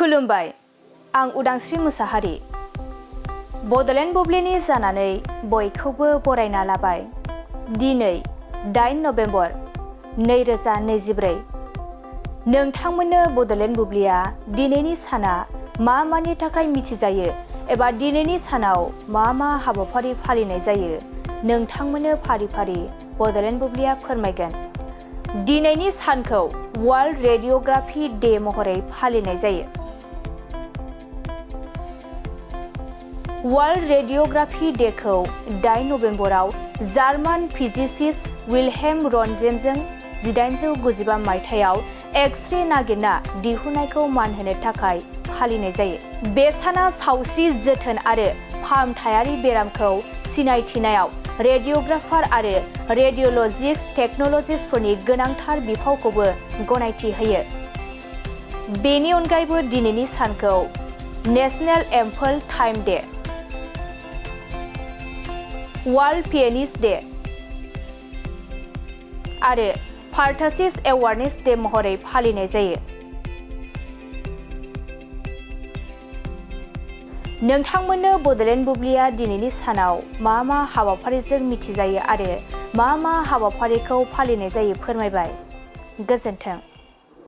खुलुमबाय, आं उदांस्रि मुसाहारि। बड'लेण्ड बुब्लिनि जानानै बयखौबो बरायना लाबाय। दिनै 8 नभेम्बर 2024। नोंथांमोननो बड'लेण्ड बुब्लिया दिनैनि साना मानि थाखाय मिथिजायो एबा दिनैनि सानाव मा हाबाफारि फालिनाय जायो, नोंथांमोननो फारि फारि बड'लेण्ड बुब्लिया फोरमायगोन। दिनैनि सानखौ वर्ल्ड रेडियोग्राफी डे महरै फालिनाय जायो। वर्ल्ड रेडियोग्राफी डेखौ 8 नभेम्बराव जार्मान फिजिसिस्ट विल्हेम रन्टजेनजों 1895 मायथाइयाव एक्स-रे नागिरना दिहुननायखौ मान होनो थाखाय फालिनाय जायो। बे साना सावस्रि जोथोन आरो फाहामथायारि बेरामखौ सिनायथिनायाव रेडियोग्राफार आरो रेडियोलजिस्ट टेक्न'लजिस्टफोरनि गोनांथार बिफावखौबो गनायथि होयो। बेनि अनगायैबो दिनैनि सानखौ national ample time day, world pianist day आरो पार्थासिस एवारनेस डे महरै फालिनाय जायो। नोंथांमोननो बड'लेण्ड बुब्लिया दिनैनि सानाव मा हाबाफारिजों मिथिजायो आरो मा हाबाफारिखौ फालिनाय जायो फोरमायबाय। गोजोन्थों।